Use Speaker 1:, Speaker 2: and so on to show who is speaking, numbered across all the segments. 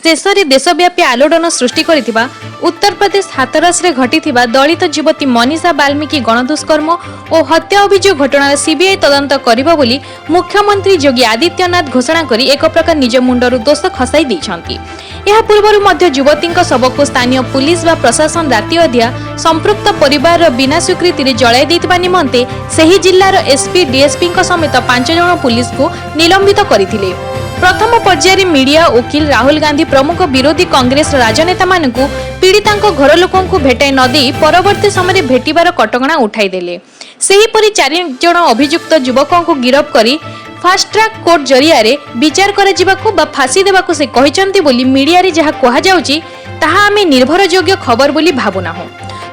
Speaker 1: ଶେଷରେ ଦେଶବ୍ୟାପୀ ଆଲୋଡ଼ନ ସୃଷ୍ଟି କରିଥିବା ଉତ୍ତରପ୍ରଦେଶ ହାଥରସରେ ଘଟିଥିବା ଦଳିତ ଯୁବତୀ ମନୀଷା ବାଲ୍ମୀକି ଗଣଦୁଷ୍କର୍ମ ଓ ହତ୍ୟା ଅଭିଯୋଗ ଘଟଣାର ସିବିଆଇ ତଦନ୍ତ କରିବ ବୋଲି ମୁଖ୍ୟମନ୍ତ୍ରୀ ଯୋଗୀ ଆଦିତ୍ୟନାଥ ଘୋଷଣା କରି ଏକ ପ୍ରକାର ନିଜ ମୁଣ୍ଡରୁ ଦୋଷ ଖସାଇ ଦେଇଛନ୍ତି। ଏହା ପୂର୍ବରୁ ମଧ୍ୟ ଯୁବତୀଙ୍କ ଶବକୁ ସ୍ଥାନୀୟ ପୁଲିସ ବା ପ୍ରଶାସନ ରାତି ଅଧିଆ ସମ୍ପୃକ୍ତ ପରିବାରର ବିନା ସ୍ୱୀକୃତିରେ ଜଳାଇ ଦେଇଥିବା ନିମନ୍ତେ ସେହି ଜିଲ୍ଲାର ଏସ୍ପି, ଡିଏସ୍ପିଙ୍କ ସମେତ 5 ଜଣ ପୁଲିସକୁ ନିଲମ୍ବିତ କରିଥିଲେ। ପ୍ରଥମ ପର୍ଯ୍ୟାୟରେ ମିଡିଆ, ଓକିଲ, ରାହୁଲ ଗାନ୍ଧୀ ପ୍ରମୁଖ ବିରୋଧୀ କଂଗ୍ରେସର ରାଜନେତାମାନଙ୍କୁ ପୀଡ଼ିତାଙ୍କ ଘର ଲୋକଙ୍କୁ ଭେଟାଇ ନ ଦେଇ ପରବର୍ତ୍ତୀ ସମୟରେ ଭେଟିବାର କଟକଣା ଉଠାଇଦେଲେ। ସେହିପରି ଚାରି ଜଣ ଅଭିଯୁକ୍ତ ଯୁବକଙ୍କୁ ଗିରଫ କରି ଫାଷ୍ଟଟ୍ରାକ୍ କୋର୍ଟ ଜରିଆରେ ବିଚାର କରାଯିବାକୁ ବା ଫାଶୀ ଦେବାକୁ ସେ କହିଛନ୍ତି ବୋଲି ମିଡିଆରେ ଯାହା କୁହାଯାଉଛି, ତାହା ଆମେ ନିର୍ଭରଯୋଗ୍ୟ ଖବର ବୋଲି ଭାବୁନାହୁଁ।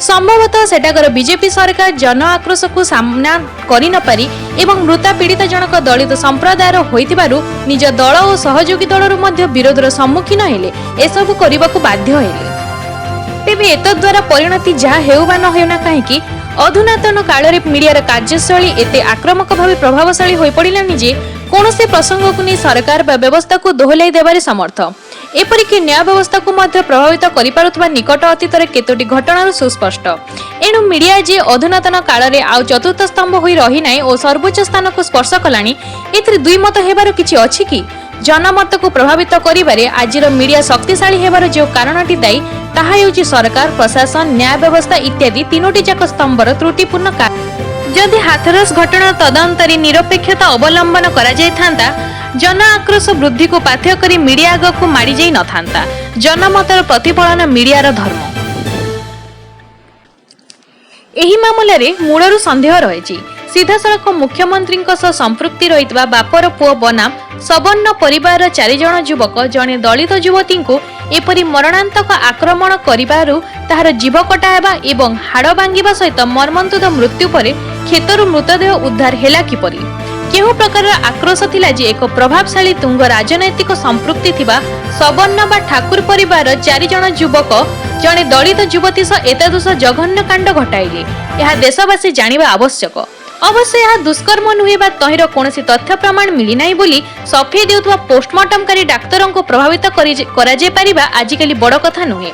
Speaker 1: ସମ୍ଭବତଃ ସେଠାକାର ବିଜେପି ସରକାର ଜନ ଆକ୍ରୋଶକୁ ସାମ୍ନା କରିନପାରି ଏବଂ ମୃତା ପୀଡ଼ିତା ଜଣକ ଦଳିତ ସମ୍ପ୍ରଦାୟର ହୋଇଥିବାରୁ ନିଜ ଦଳ ଓ ସହଯୋଗୀ ଦଳରୁ ମଧ୍ୟ ବିରୋଧର ସମ୍ମୁଖୀନ ହେଲେ ଏସବୁ କରିବାକୁ ବାଧ୍ୟ ହେଲେ। ତେବେ ଏତଦ୍ୱାରା ପରିଣତି ଯାହା ହେଉ ବା ନ ହେଉ ନା କାହିଁକି, ଅଧୁନାତନ କାଳରେ ମିଡିଆର କାର୍ଯ୍ୟଶୈଳୀ ଏତେ ଆକ୍ରମକ ଭାବେ ପ୍ରଭାବଶାଳୀ ହୋଇପଡ଼ିଲାଣି ଯେ କୌଣସି ପ୍ରସଙ୍ଗକୁ ନେଇ ସରକାର ବା ବ୍ୟବସ୍ଥାକୁ ଦୋହଲାଇ ଦେବାରେ ସମର୍ଥ। ଏପରିକି ନ୍ୟାୟ ବ୍ୟବସ୍ଥାକୁ ମଧ୍ୟ ପ୍ରଭାବିତ କରିପାରୁଥିବା ନିକଟ ଅତୀତରେ କେତୋଟି ଘଟଣାରୁ ସୁସ୍ପଷ୍ଟ। ଏଣୁ ମିଡିଆ ଯେ ଅଧୁନାତନ କାଳରେ ଆଉ ଚତୁର୍ଥ ସ୍ତମ୍ଭ ହୋଇ ରହିନାହିଁ ଓ ସର୍ବୋଚ୍ଚ ସ୍ଥାନକୁ ସ୍ପର୍ଶ କଲାଣି, ଏଥିରେ ଦୁଇ ମତ ହେବାର କିଛି ଅଛି କି? ଜନମତକୁ ପ୍ରଭାବିତ କରିବାରେ ଆଜିର ମିଡିଆ ଶକ୍ତିଶାଳୀ ହେବାର ଯେଉଁ କାରଣଟି ଦାୟୀ, ତାହା ହେଉଛି ସରକାର, ପ୍ରଶାସନ, ନ୍ୟାୟ ବ୍ୟବସ୍ଥା ଇତ୍ୟାଦି ତିନୋଟି ଯାକ ସ୍ତମ୍ଭର ତ୍ରୁଟିପୂର୍ଣ୍ଣ କାର୍ଯ୍ୟ। ଯଦି ହାଥରସ ଘଟଣାର ତଦନ୍ତରେ ନିରପେକ୍ଷତା ଅବଲମ୍ବନ କରାଯାଇଥାନ୍ତା, ଜନ ଆକ୍ରୋଶ ବୃଦ୍ଧିକୁ ପାଥେୟ କରି ମିଡିଆ ଆଗକୁ ମାଡ଼ିଯାଇ ନଥାନ୍ତା। ଜନମତର ପ୍ରତିଫଳନ ମିଡିଆର ଧର୍ମ। ଏହି ମାମଲାରେ ମୂଳରୁ ସନ୍ଦେହ ରହିଛି। ସିଧାସଳଖ ମୁଖ୍ୟମନ୍ତ୍ରୀଙ୍କ ସହ ସମ୍ପୃକ୍ତି ରହିଥିବା ବାପର ପୁଅ ବନାମ ସବର୍ଣ୍ଣ ପରିବାରର ଚାରିଜଣ ଯୁବକ ଜଣେ ଦଳିତ ଯୁବତୀଙ୍କୁ ଏପରି ମରଣାନ୍ତକ ଆକ୍ରମଣ କରିବାରୁ ତାହାର ଜିଭ କଟା ହେବା ଏବଂ ହାଡ଼ ଭାଙ୍ଗିବା ସହିତ ମର୍ମନ୍ତୁଦ ମୃତ୍ୟୁ ପରେ କ୍ଷେତରୁ ମୃତଦେହ ଉଦ୍ଧାର ହେଲା କିପରି? କେଉଁ ପ୍ରକାରର ଆକ୍ରୋଶ ଥିଲା ଯେ ଏକ ପ୍ରଭାବଶାଳୀ ତୁଙ୍ଗ ରାଜନୈତିକ ସମ୍ପୃକ୍ତି ଥିବା ସବର୍ଣ୍ଣ ବା ଠାକୁର ପରିବାରର ଚାରିଜଣ ଯୁବକ ଜଣେ ଦଳିତ ଯୁବତୀ ସହ ଏତାଦୃଶ ଜଘନ୍ୟ କାଣ୍ଡ ଘଟାଇଲେ? ଏହା ଦେଶବାସୀ ଜାଣିବା ଆବଶ୍ୟକ। ଅବଶ୍ୟ ଏହା ଦୁଷ୍କର୍ମ ନୁହେଁ ବା ତହିଁର କୌଣସି ତଥ୍ୟ ପ୍ରମାଣ ମିଳିନାହିଁ ବୋଲି ସଫେଇ ଦେଉଥିବା ପୋଷ୍ଟମର୍ଟମକାରୀ ଡାକ୍ତରଙ୍କୁ ପ୍ରଭାବିତ କରାଯାଇପାରିବା ଆଜିକାଲି ବଡ଼ କଥା ନୁହେଁ।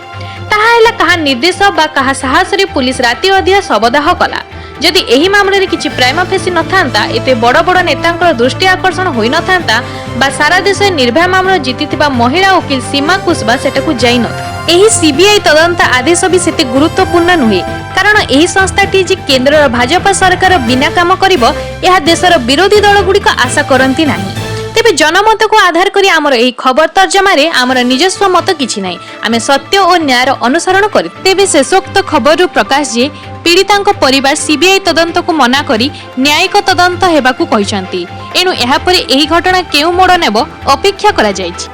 Speaker 1: ତାହା ହେଲା, କାହା ନିର୍ଦ୍ଦେଶ ବା କାହା ସାହସରେ ପୁଲିସ ରାତି ଅଧିଆ ଶବଦାହ କଲା? ଯଦି ଏହି ମାମଲାରେ କିଛି ପ୍ରାଇମା ଫେସି ନଥାନ୍ତା, ଏତେ ବଡ଼ ବଡ଼ ନେତାଙ୍କର ଦୃଷ୍ଟି ଆକର୍ଷଣ ହୋଇନଥାନ୍ତା ବା ସାରା ଦେଶରେ ନିର୍ଭୟା ମାମଲା ଜିତିଥିବା ମହିଳା ଓକିଲ ସୀମା କୁଶବାହା ସେଠାକୁ ଯାଇନଥାନ୍ତେ। ଏହି ସିବିଆଇ ତଦନ୍ତ ଆଦେଶ ବି ସେତେ ଗୁରୁତ୍ୱପୂର୍ଣ୍ଣ ନୁହେଁ, କାରଣ ଏହି ସଂସ୍ଥାଟି ଯେ କେନ୍ଦ୍ରର ଭାଜପା ସରକାର ବିନା କାମ କରିବ, ଏହା ଦେଶର ବିରୋଧୀ ଦଳଗୁଡ଼ିକ ଆଶା କରନ୍ତି ନାହିଁ। ତେବେ ଜନମତକୁ ଆଧାର କରି ଆମର ଏହି ଖବର ତର୍ଜମାରେ ଆମର ନିଜସ୍ୱ ମତ କିଛି ନାହିଁ। ଆମେ ସତ୍ୟ ଓ ନ୍ୟାୟର ଅନୁସରଣ କରୁ। ତେବେ ଶେଷୋକ୍ତ ଖବରରୁ ପ୍ରକାଶ ଯେ ପୀଡ଼ିତାଙ୍କ ପରିବାର ସିବିଆଇ ତଦନ୍ତକୁ ମନା କରି ନ୍ୟାୟିକ ତଦନ୍ତ ହେବାକୁ କହିଛନ୍ତି। ଏଣୁ ଏହାପରେ ଏହି ଘଟଣା କେଉଁ ମୋଡ଼ ନେବ, ଅପେକ୍ଷା କରାଯାଇଛି।